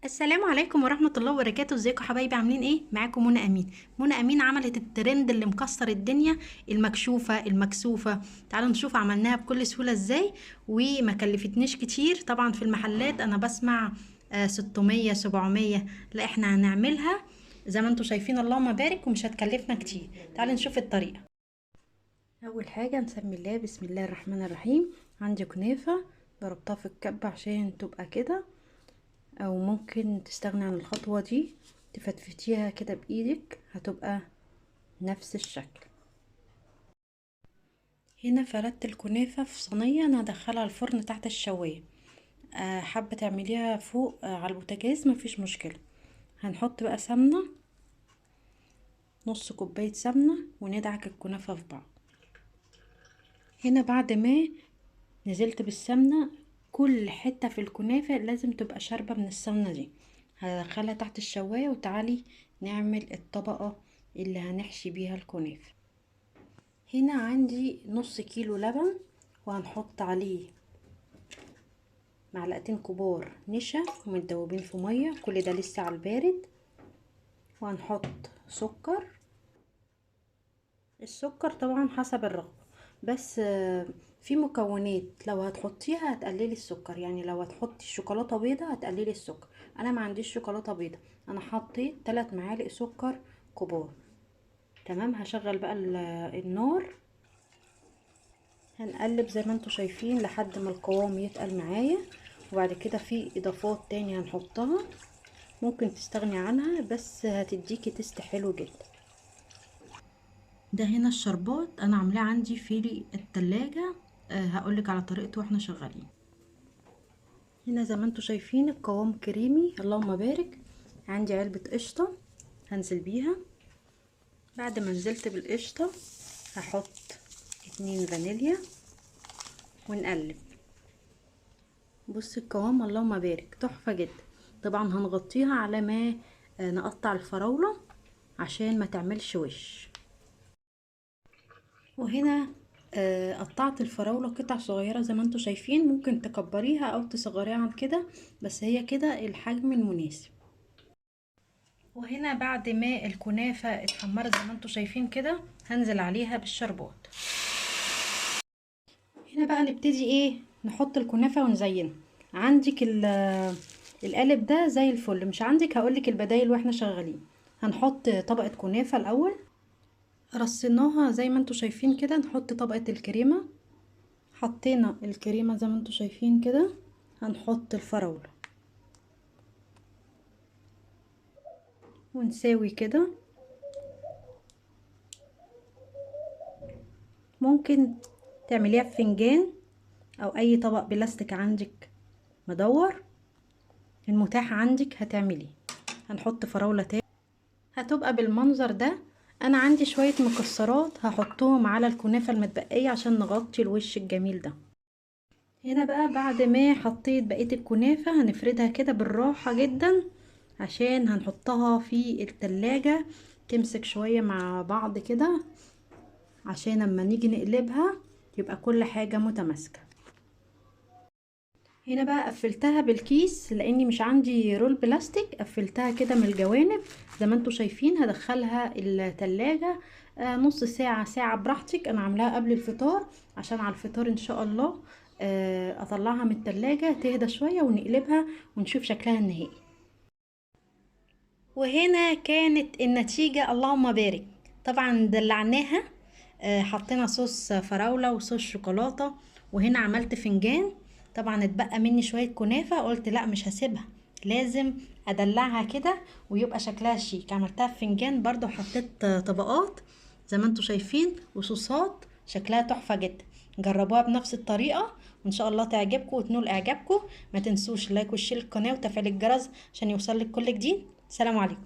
السلام عليكم ورحمة الله وبركاته. ازيكم حبايبي، عاملين ايه؟ معاكم منى امين. منى امين عملت الترند اللي مكسر الدنيا، المكشوفة المكسوفة. تعالوا نشوف عملناها بكل سهولة ازاي وما كلفتنيش كتير. طبعا في المحلات انا بسمع 600 700، لا احنا هنعملها زي ما انتم شايفين اللهم بارك ومش هتكلفنا كتير. تعالوا نشوف الطريقة. اول حاجة نسمي الله، بسم الله الرحمن الرحيم. عندي كنافة ضربتها في الكبة عشان تبقى كده، او ممكن تستغني عن الخطوة دي، تفتفتيها كده بايدك هتبقى نفس الشكل. هنا فردت الكنافة في صينية انا هدخلها الفرن تحت الشواية. حابة تعمليها فوق على البوتاجاز مفيش مشكلة. هنحط بقى سمنة، نص كوباية سمنة، وندعك الكنافة في بعض. هنا بعد ما نزلت بالسمنة، كل حتة في الكنافة لازم تبقى شاربة من السمنة دي. هدخلها تحت الشواية وتعالي نعمل الطبقة اللي هنحشي بيها الكنافة. هنا عندي نص كيلو لبن، وهنحط عليه معلقتين كبار نشا ومتدوبين في مية، كل ده لسه على البارد. وهنحط سكر، السكر طبعا حسب الرغبة، بس في مكونات لو هتحطيها هتقللي السكر، يعني لو هتحطي شوكولاتة بيضة هتقللي السكر. انا ما عنديش شوكولاتة بيضة، انا حطيت 3 معالق سكر كبار. تمام، هشغل بقى النار، هنقلب زي ما انتم شايفين لحد ما القوام يتقل معايا. وبعد كده في اضافات تاني هنحطها، ممكن تستغني عنها بس هتديكي تيست حلو جدا. ده هنا الشربات انا عاملاه عندي في التلاجة، هقولك على طريقته واحنا شغالين. هنا زي ما انتم شايفين القوام كريمي اللهم بارك. عندي علبة قشطة هنزل بيها. بعد ما نزلت بالقشطة هحط 2 فانيليا ونقلب. بص القوام اللهم بارك تحفة جدا. طبعا هنغطيها على ما نقطع الفراولة عشان ما تعملش وش. وهنا قطعت الفراولة قطع صغيرة زي ما انتم شايفين، ممكن تكبريها او تصغريها عن كده، بس هي كده الحجم المناسب. وهنا بعد ما الكنافة اتحمرت زي ما انتم شايفين كده، هنزل عليها بالشربات. هنا بقى نبتدي نحط الكنافة ونزينها. عندك القالب ده زي الفل، مش عندك هقولك البدايل واحنا شغالين. هنحط طبقة كنافة الاول، رصيناها زي ما انتم شايفين كده. نحط طبقة الكريمة، حطينا الكريمة زي ما انتم شايفين كده. هنحط الفراولة ونساوي كده. ممكن تعمليها في فنجان او اي طبق بلاستيك عندك مدور، المتاح عندك هتعمليه. هنحط فراولة تاني، هتبقى بالمنظر ده. انا عندي شوية مكسرات هحطهم على الكنافة المتبقية عشان نغطي الوش الجميل ده. هنا بقى بعد ما حطيت بقية الكنافة هنفردها كده بالراحة جدا، عشان هنحطها في التلاجة تمسك شوية مع بعض كده، عشان لما نيجي نقلبها يبقى كل حاجة متماسكة. هنا بقى قفلتها بالكيس لاني مش عندي roll بلاستيك، قفلتها كده من الجوانب زي ما انتم شايفين. هدخلها التلاجة نص ساعة ساعة براحتك. انا عاملاها قبل الفطار عشان على الفطار ان شاء الله اطلعها من التلاجة تهدى شوية ونقلبها ونشوف شكلها النهائي. وهنا كانت النتيجة اللهم بارك. طبعا دلعناها، حطينا صوص فراولة وصوص شوكولاتة، وهنا عملت فنجان. طبعا اتبقى مني شوية كنافة، قلت لا مش هسيبها، لازم ادلعها كده ويبقى شكلها شيك. عملتها في فنجان برضو، حطيت طبقات زي ما انتم شايفين وصوصات، شكلها تحفة جدا. جربوها بنفس الطريقة وان شاء الله تعجبكم وتنول اعجابكم. ما تنسوش like وال share القناة وتفعيل الجرس عشان يوصلك كل جديد. سلام عليكم.